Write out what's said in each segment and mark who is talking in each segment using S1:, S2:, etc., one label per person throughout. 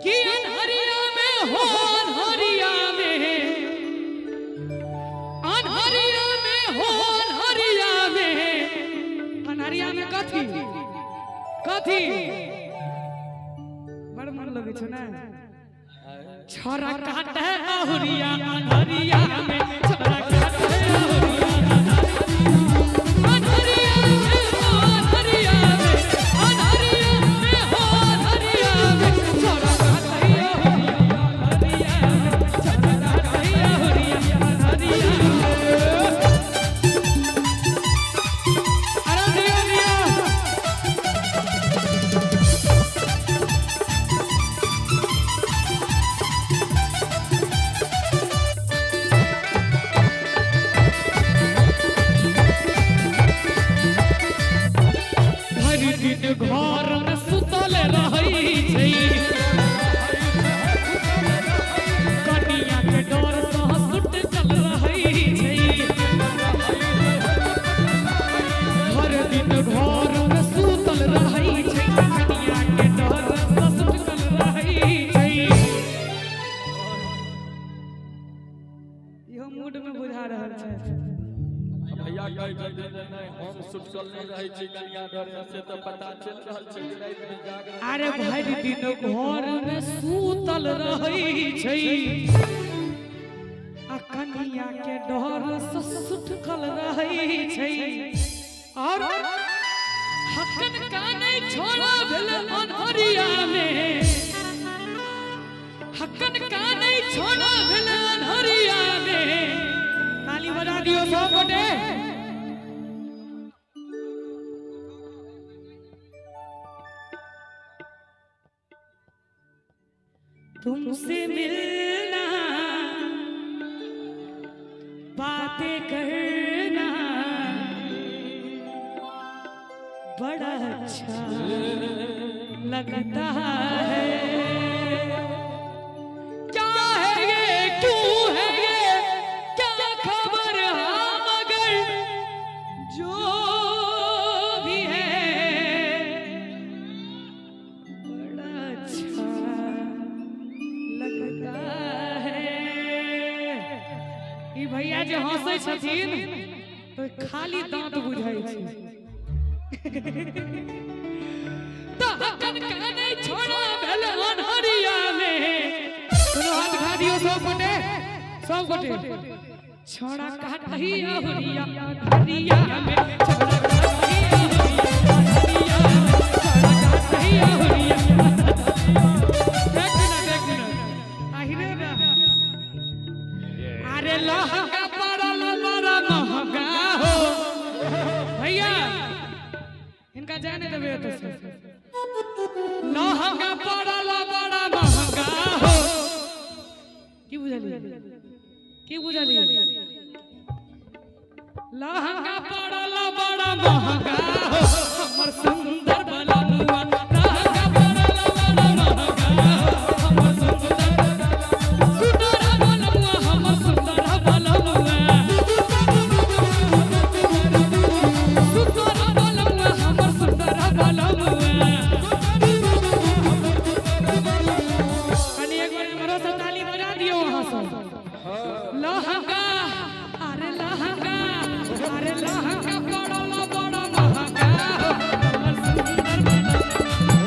S1: कि अनहरिया में हो अनहरिया में, अनहरिया में हो अनहरिया में, अनहरिया में कथी कथी बड़ मन लगे छौ ने। छोरा काटे अहुरिया अनहरिया में, छोरा काटे अहुरिया अनहरिया में हो अनहरिया में, अनहरिया में हो अनहरिया में, छोरा काटे अहुरिया अनहरिया में, छोरा काटे अहुरिया अनहरिया में। अरे दियो दियो घर में सुतल रहै छै, कनिया के डर सँ सुटकल रहै छै। हर दिन घर में सुतल रहै छै, कनिया के डर सँ सुटकल रहै छै। इहो मूड में बुझा रहल छै।
S2: भैया कहै छथिन जे नहि हम सुतल नहि रहै छी कनिया डरे से, तऽ पता चलि रहल छै जे राति मे जागरण।
S1: अरे भरि दिन घर में सुतल रहै छै आ कनिया के डर सँ सुटकल रहै छै। और हकन कानै छोड़ा भेल अन्हरिया में, हकन कानै छोड़ा भेल अन्हरिया में। ताली बजा दियो सब गोटे। तुमसे मिलना बातें करना बड़ा अच्छा लगता है। क्या है ये क्यों है ये क्या खबर, हाँ मगर जो भी है बड़ा अच्छा लगता है। ई भैया जे हंसै छथिन तो खाली दांत बुझाइ छै। तो हकन कानै छोड़ा भेल अन्हरिया में। कोनो हाथ खा दियो सब गोटे, सब गोटे। छोड़ा काटही अहुरिया अन्हरिया में, छोड़ा काटही अहुरिया अन्हरिया में, छोड़ा काटही अहुरिया। देख ना देख ना आहिरे ना। अरे लहंगा पड़ल बड़ा महंगा हो भैया, इनका जाने देबे तो से। लहंगा पड़ल बड़ा महंगा हो, की बुझली की बुझली? लहंगा पड़ल बड़ा महंगा हो हमर सुंदर बलनुआ, लहंगा पड़ल बड़ा महंगा हो हमर सुंदर सुंदर बलनुआ, हमर सुंदर बलनुआ, सुंदर बलनुआ, हमर सुंदर बलनुआ। कनी एक बार हमरो से ताली बजा दियो वहां से। लहंगा अरे लहंगा अरे लहंगा पड़ल बड़ा महंगा हो हमर सुंदर बलनुआ,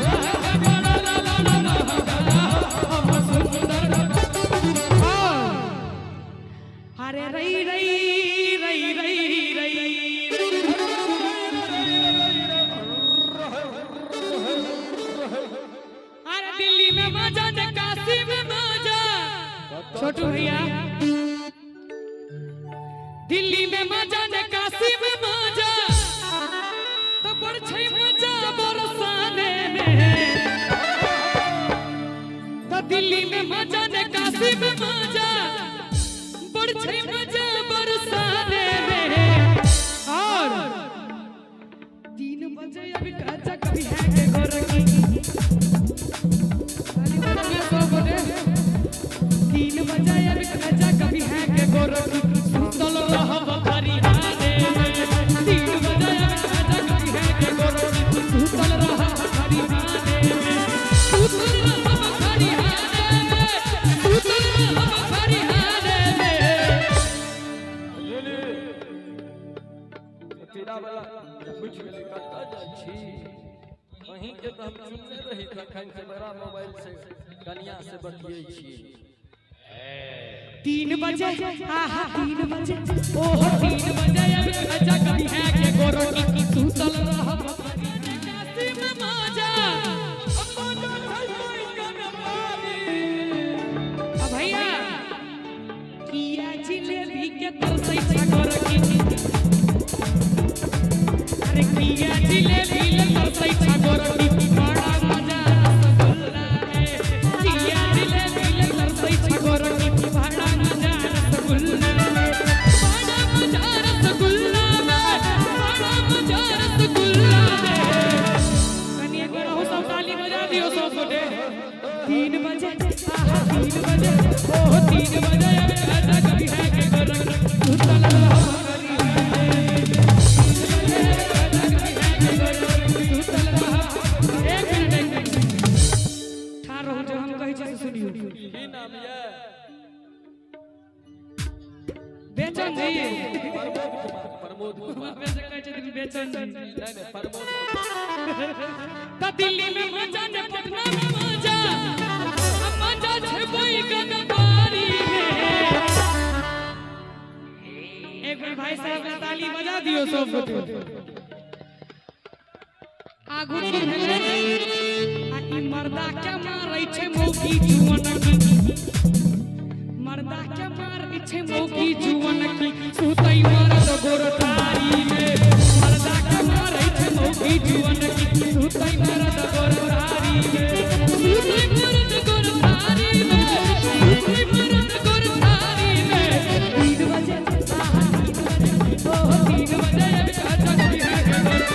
S1: लहंगा पड़ल बड़ा महंगा हो हमर सुंदर बलनुआ। अरे रई रई रई रई रई अरे दिल्ली में मजा ने काशी में मजा। छोटू भैया दिल्ली में मजा ने काशी में मजा, तो बड़ छै मजा बरसाने में। तो दिल्ली में मजा ने काशी में मजा, बड़ छै मजा बरसाने में। और 3 बजे अभी काचा कभी है के गोरकी, ताली बजा दियो सब गोटे। 3 बजे अभी काचा कभी है के गोरकी, सुतल रहब खरिहाने में। 3 बजे अभी काचा कभी है के गोरकी, सुतल रहब खरिहाने में, सुतल रहब खरिहाने।
S2: अहीं के तो हम चुनने रही तखन से बड़ा मोबाइल से कनिया से बतियै छी।
S1: 3 बजे आहा 3 बजे ओहो 3 बजे अब अच्छा कभी है के गोरो की सुतल रह काशी में मजा अब भैया किया जिलेबी के तरसै छ गोरो की अरे किया जिलेबी ले तरसै छ गोरो की बड़ा मजा रसगुल्ला है किया जिलेबी ले तरसै छ गोरो की बड़ा मजा रसगुल्ला में बड़ा मजा रसगुल्ला में बड़ा मजा रसगुल्ला में। कनी एक बार अहू सब ताली बजा दियो सब गोटे। 3 बजे आहा 3 बजे ओहो 3 बजे अब ऐसा कभी है के गोरो सुतल रह
S2: की नाम ये
S1: बेचन जी
S2: प्रमोद कुमार प्रमोद कुमार
S1: कहै छथिन बेचन जी
S2: नहीं नहीं प्रमोद।
S1: त दिल्ली में मजा ने पटना में मजा मजा छै बैगन बारी में। एक बार भाई साहब के ताली बजा दियो सब गोटे। आगू की भेलै आ ई मर्दा के मारै छै मौकी जुअन की मर्दा के मारै छै मौकी जुअन की सुतै मरद गोरठारी में मर्दा के मारै छै मौकी जुअन की सुतै मरद गोरठारी में सुतै मरद गोरठारी में सुतै मरद गोरठारी में। 3 बजे आहा 3 बजे ओहो 3 बजे अब अच्छा कभी है के गोरो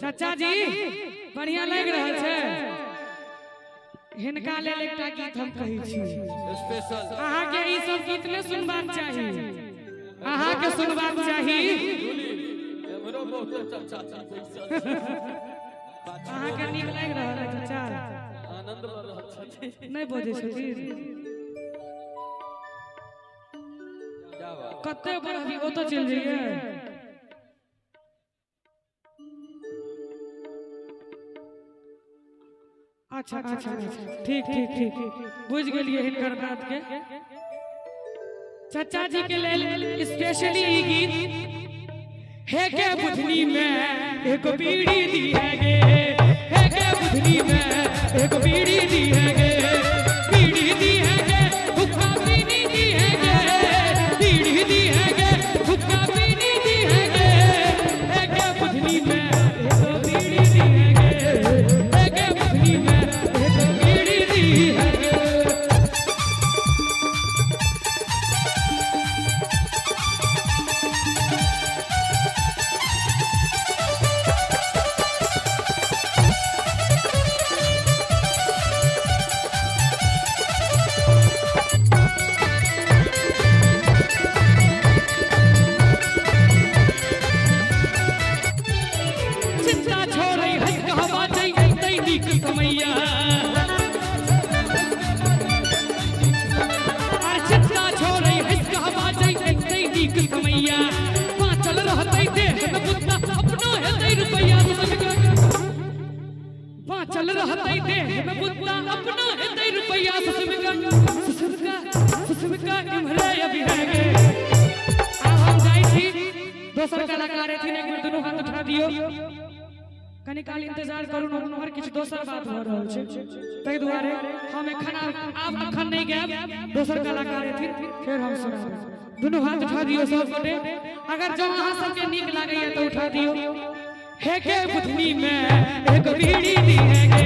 S1: चाचा जी बढ़िया लग रहा है। हिनका लेल एकटा गीत हम कहै छी
S2: स्पेशल।
S1: अहाँ के ई सब गीत ने सुनबाक चाही, अहाँ के सुनबाक चाही।
S2: हमरो बहुत चाचा बैसल
S1: अहाँ के नीक लागि रहल है चाचा?
S2: आनंद ल रहल छथिन।
S1: नहीं बजै छथिन कते बड़ अभी ओतऽ चलि जइयै। अच्छा अच्छा ठीक ठीक ठीक बुझ गेलियै हिनकर बात के। चाचा जी के लेल स्पेशली ई गीत हे के बुधनी में एक बीड़ी दी है गे हे के बुधनी में एक बीड़ी दी है गे बीड़ी दी है गे हुक्का पीनी दी है गे बीड़ी दी है गे हुक्का पीनी दी है गे हे के बुधनी में एक बीड़ी दी है गे हे के बुधनी में एक बीड़ी दी है गे। बाँचल रहतै देह में बुत्ता अपनो हेतै रुपैया सुसुमका इम्हरे अभी है गे। आब हम जाइ छी दोसर कलाकार एथिन, एक बेर दुनू हाथ उठा दियौ। कनी काल इंतजार करू, उम्हर किछु दोसर बात भऽ रहल छै, ताहि दुआरे हम एखन आब एखन नहि गायब। दोसर कलाकार एथिन फेर हम सुनाब। दुनू हाथ उठा दियौ सब गोटे, अगर जँ अहाँ सबके नीक लागैया तऽ उठा दियौ। हे के बुधनी में एक बीड़ी दी है गे।